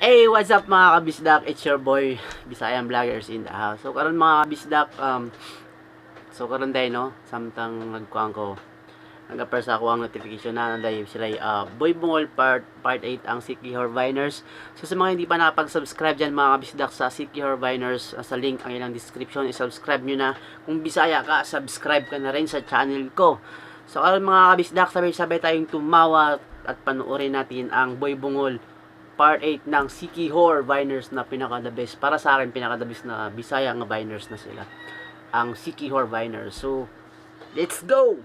Hey, what's up, mga kabisdak? It's your boy, Bisayan Vloggers in the house. So karon, mga kabisdak, so karon day, no, samtang nagkuan ko, nag-appear sa ako ang notification na nanday sila Boy Bungol part 8 ang Siquijor Viners. So sa mga hindi pa nakapag-subscribe dyan, mga kabisdak, sa Siquijor Viners, sa link ang ilang description, i-subscribe nyo na. Kung Bisaya ka, subscribe ka na rin sa channel ko. So karon, mga kabisdak, sabay-sabay tayong tumawa at panoorin natin ang Boy Bungol Part 8 ng Siquijor Viners na pinaka the best. Para sa akin, pinaka the best na Bisaya nga Viners na sila. Ang Siquijor Viners. So, let's go!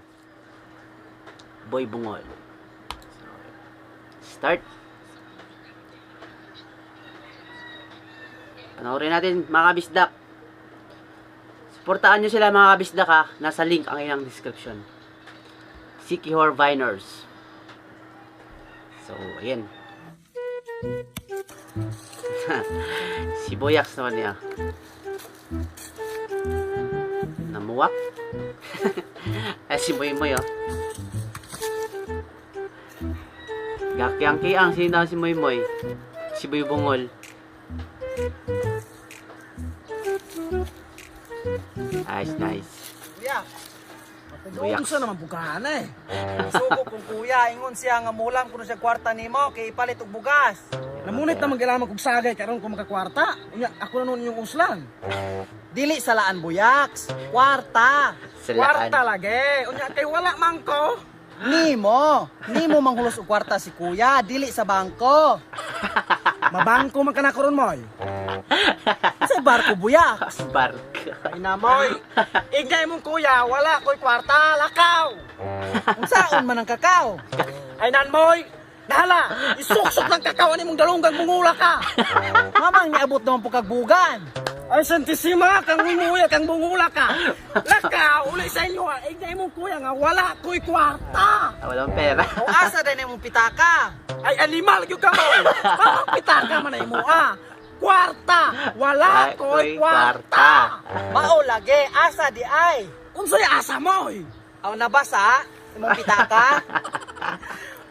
Boy Bungol. So, start. Panoorin natin, mga kabisdak. Suportaan nyo sila, mga kabisdak, ha. Nasa link ang ilang description. Siquijor Viners. So, ayan. Si Boyax naman niya. Namuwak. Ay, si Boy Moy, oh. Gakyang-kiang, sino si Moy Moy? Si Boy Bungol. Nice, nice. Kuya, Buyak. unsa naman bugahan eh. Sugo kong kuya, ingon siya nga mulam kuno siya kwarta nimo kay ipalit og bugas. Namunit naman kailangan kog sagay karon kung makakwarta. Unya ako na noon yung uslan. Dili salaan, buyaks, kwarta. Salaan. Kwarta lagi. Unya kay wala man ko. Nimo, nimo manghulos og kwarta si kuya, dili sa bangko. Mabangko man ka na karon, moy. Sa barko, buyaks. Bark. Ay na, moy. Igay mong kuya, wala ko'y kwarta, lakaw. Unsaon man ang kakao? Ay nan, moy. Nahala, isuksok ng kakao ani mong dalunggang bungula ka. Mamang niabot naman po kagbugan. Ay santisima kang umuya kang bungula ka. Lakaw uli sa inyo ha. Igay mong kuya nga wala ko'y kwarta. Ah, walang pera. O asa din imong pitaka? Ay animal gyud ka, moy. Mamang pitaka man ay mo ah. Kwarta, wala Ay, ko'y ko'y kwarta. Mao lagi, asa di ay? Unsay asa mo, oy? Aw nabasa imong pitaka?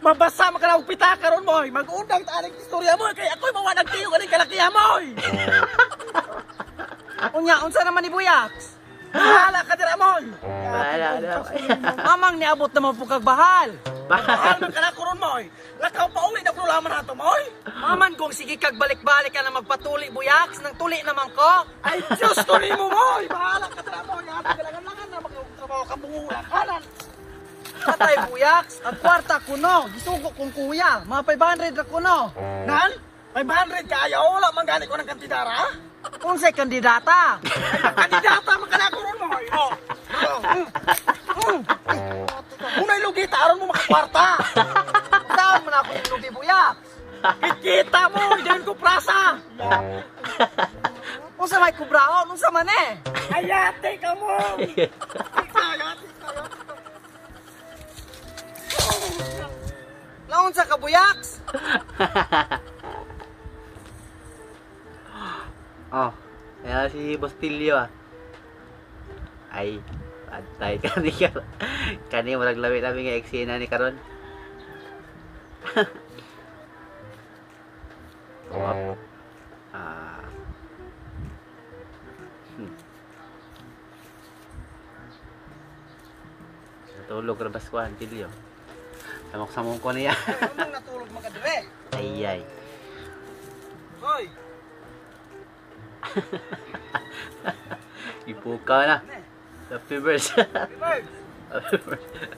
Mabasa man ka na og pitaka ron, moy. Mag-undang ta aning istorya mo kay ako'y mawa nagtiyo kaning kalakiha, moy. Unya unsa naman ni buyaks? Bahala ka dira, moy. Wala na. Mamang niabot naman po kag bahal. Bahal man ka na karon, moy. Lakaw pa uli na laman nato, moy. Maman kung sige kag balik-balik ka na magpatuli, buyaks, nang tuli naman ko. Ay Diyos to nimo, moy. Bahala ka dira, moy. Ato kailangan na magtrabaho ka bungula kanan. Patay, buyaks, ang kwarta kuno, gisugo kong kuya, mga 500 ra kuno. Nan, 500 kaayo wala man gani ko ng kantidara. Unsay kandidata? Ay kandidata man ka na karon, moy. Oh. Oh. Mm. Mm. Unay lugita aron mo makakwarta. Saan man ako ning lugi, buyaks? Kita mo, dayon ko prasa. Unsa may kubraon, unsa man eh? Ayate ka mo! Ayate ka. Naunsa ka, buyaks? Oh, ayan si Bostilio ah. Ay, antay kani ka. Kani murag labi-labi nga eksena ni karon. Up. Ah. Natulog ra bas kuan Tilio. Samok-samok ko niya. Anong natulog mga dire? Ay ay. Hoy, Ipuka na. Happy birthday. Bird, Happy birthday.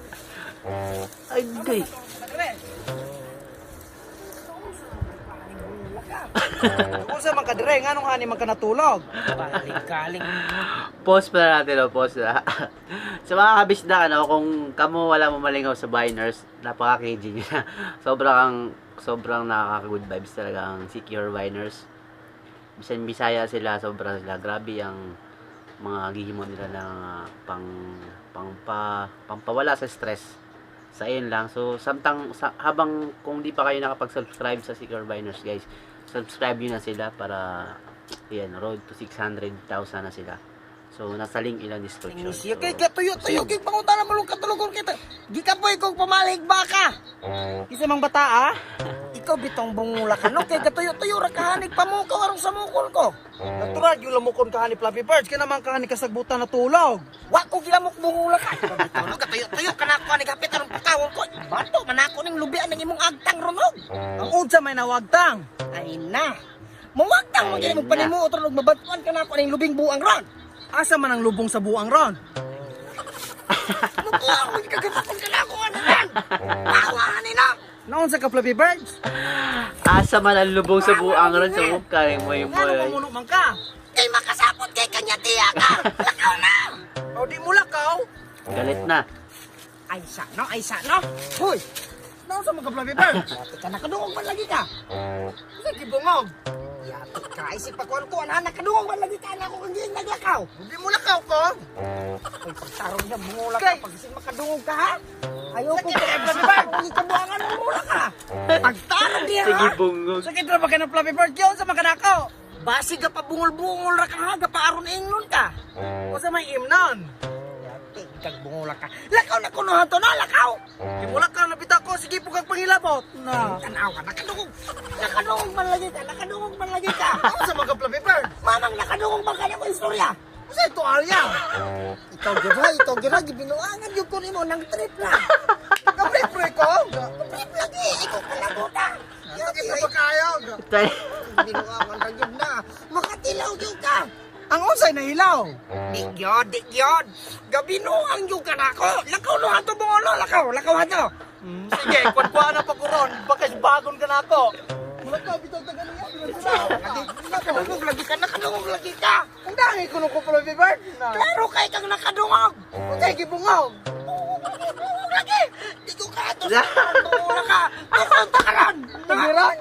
Ay, gay. mga dire. Unsa man ka dire, nganong hani man ka natulog? Balik-galing. Pause pala natin, oh, pause na. Sa mga kabisda, ano, kung kamo wala mo malingaw sa Biners, napaka-KG nyo na. Sobrang nakaka-good vibes talaga ang Secure Biners. Bisan Bisaya sila, sobrang sila. Grabe ang mga gihimo nila na pangpawala sa stress. Sa ayun lang. So, habang kung di pa kayo nakapag-subscribe sa Secure Biners, guys, subscribe nyo na sila para, ayan, road to 600,000 na sila. So, nasa link ilang description. Siya So, kay katuyo tuyo kay pangutana mo katulogon kita. Gikapoy kog pamalig baka. Isa mang bata ah? Ikaw bitong bungula ka no kay gatuyo-tuyo ra ka hanig pamukaw aron sa mukol ko. Natural yung lamukon ka ni Flappy Birds kaya naman ka ni kasagbutan na tulog. Wa ko gilamok bungula ka. Ikaw bitaw no gatuyo-tuyo ka na ako hanig hapit aron pakawon ko. Bato man ako ning lubian ng imong agtang ronog. Ang unsa may nawagtang. Ay na. Mawagtang mo Ay gini mong na. panimuot ron ug mabatuan ka na ako ning lubing buang ron. Asa man ang lubong sa buang ron? Mukuha ko kagapon ka na ako ano ron. Pawa ni na. Naunsa ka, Flappy Birds? Asa man ang lubong sa buang ron sa mukha ni Moy Ngano Moy. mamuno man ka? Kay makasapot kay kanya tiya ka. Lakaw na. O di mo lakaw? Galit na. Ay sa no, ay sa no. Hoy, Naunsa man ka, Flappy Birds? yati ka nakadungog man lagi ka. Unsa gibungog? Yati ka isip pa kuan kuan ha nakadungog man lagi ka na ako kung giing naglakaw. Di mo lakaw ko? Ay pagtarong niya bungula ka Kay- pag isip makadungog ka ha. Ayaw ko Sakit ka, Flappy Bird. Ikabuangan mo muna ka. Pagtarong niya Sige ha. bungog. Sakit ra ba ka ng Flappy Bird? Kaya unsa man kanako? Basi ka pa bungol-bungol ra ka ha, ka pa aron inglon ka. Unsa may imnon? Yati kag bungula ka. Lakaw na kuno to na lakaw. Di mo lakaw na bitaw ko sige pugag pangilabot. Na. Tanaw ka nakadungog. Nakadungog man lagi ka, nakadungog man lagi ka. Unsa man ka, Flappy Bird? Mamang nakadungog man ka na mo istorya. Unsa ito alya? Ikaw gyud ha, ikaw gyud ha, gibinuangan gyud ko nimo ng trip na. Kabre-pre ko? Trip lagi, ikaw kalaguta. Sakit ra ba kayo? Tay. Binuangan ka gyud na. Makatilaw gyud ka. Ang unsay nahilaw? Di gyud, di gyud. Gabinuang gyud ka nako. Lakaw no ato bungolo, lakaw, lakaw ato. Sige, kwan-kuan na pa ko ron. Baka bagon ka na ako. Mulakaw bitaw taga niya. Lagi, nakadungog lagi ka, nakadungog lagi ka. Ang dami ko nung ko Flappy Bird. Na. Klaro kay kang nakadungog. Unsay gibungog? Bungog lagi. Di ko ka ato sa bungolo ka. Tukunta ka ron. Tagiran?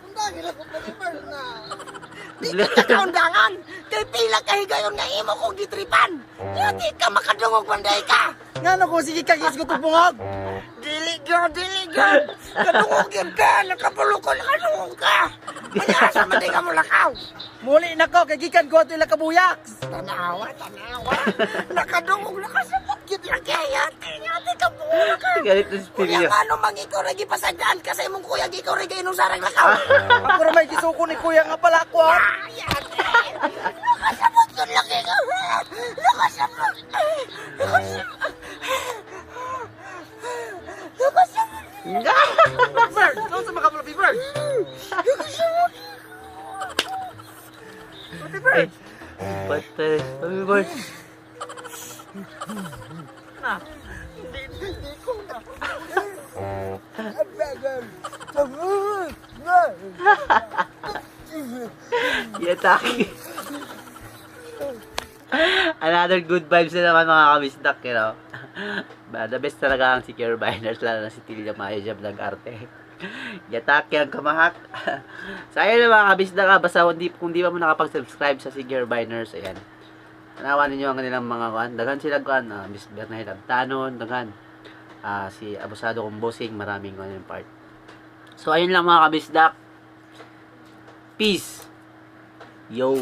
Ang dami na ko Flappy Bird na. Di ka kaundangan. Kay pila ka higayon nga imo kong gitripan. Di ka makadungog manday ka. Ngano ko sige kag isgot og bungog? Dili gyud, dili gyud. Kadungog gyud ka, nakapulo ko, nakadungog ka. Manyasa man di ka mo lakaw. Muli na ko kay gikan ko ato ila kabuyak. Tanawa, tanawa. Nakadungog, nakasabot gyud lagi. Yati, yati ka buo ka. Galit na si Kuya, Tilio. ano mang ikaw lagi pasadaan ka sa imong kuya, ikaw rin kayo sarang lakaw. Ako ra may gisuko ni kuya nga palakwat. Yati! Nakasabot yun lagi ka! Nakasabot! Nakasabot! Nakasabot! Bird, naunsa man ka Flappy Bird? Flappy Bird. Patay. Flappy Bird. Na. Hindi ko na. Yataki. Another good vibes na naman mga kabisdak. But the best talaga ang Secure Biners, lalo na si Tilio Mayo siya vlog arte. Yatake ang kamahak. So ayun na mga kabisdak, ah, basta kung di pa mo nakapag-subscribe sa Secure Biners, ayan. Tanawan ninyo ang kanilang mga kuan. Daghan sila kuan, Miss Bernay Labtanon, daghan. Si Abusado kong bossing, maraming kuan yung part. So ayun lang mga kabisdak. Peace. Yo.